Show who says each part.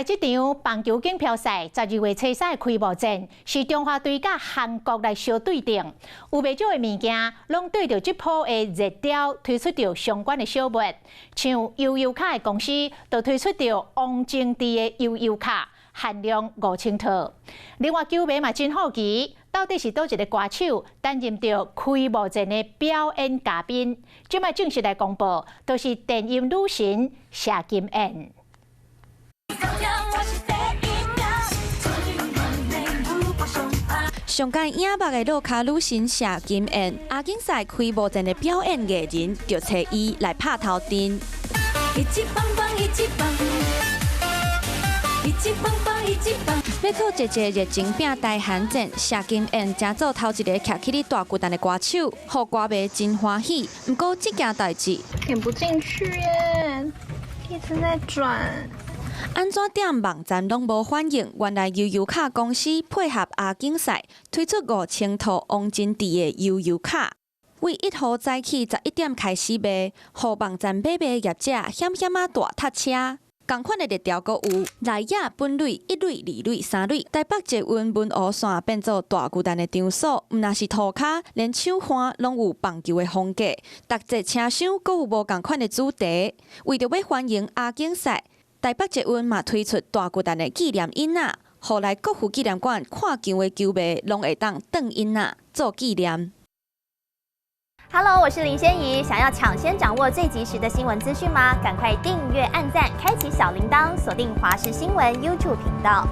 Speaker 1: 來這場棒球錦標賽，12月初三的開幕戰是中華隊佮韓國來相對陣，有袂少的物件攏對著這波的熱潮推出著相關的小物，像悠遊卡的公司就推出著王貞治的悠遊卡，限量5000套。另外球迷嘛真好奇，到底是佗一个歌手擔任著開幕戰的表演嘉賓？這擺正式來公布，就是電音女神謝金燕。
Speaker 2: 上蓋影目的樂跤女神謝金燕，亞錦賽開幕戰的表演藝人，就揣伊來拍頭陣。一級棒棒，一級棒，一級棒棒，一級棒。欲靠這個熱情拚台韓戰，謝金燕成做頭一个徛起咧大巨蛋的歌手，予歌迷真歡喜。毋過這件代誌
Speaker 3: 點不進去耶，一直在轉。
Speaker 2: 按怎點網站攏無反應，原來悠遊卡公司配合亞錦賽推出5000套王貞治的悠遊卡，為1號早起11點開始賣，予網站買賣業者險險仔大塞車。仝款的熱潮閣有內野本壘一壘、二壘、三壘，台北捷運文湖線變做大巨蛋的場所，毋但是塗跤，連手環攏有棒球的風格，逐節車廂閣有無仝款的主題，為著欲歡迎亞錦賽，台北捷運嘛推出大巨蛋的紀念椅仔，予來國父紀念館看球的球迷攏會當轉椅仔做紀念。
Speaker 4: Hello，我是林仙怡，想要搶先掌握最及時的新聞資訊嗎？趕快訂閱、按讚、開啟小鈴鐺，鎖定華視新聞 YouTube 頻道。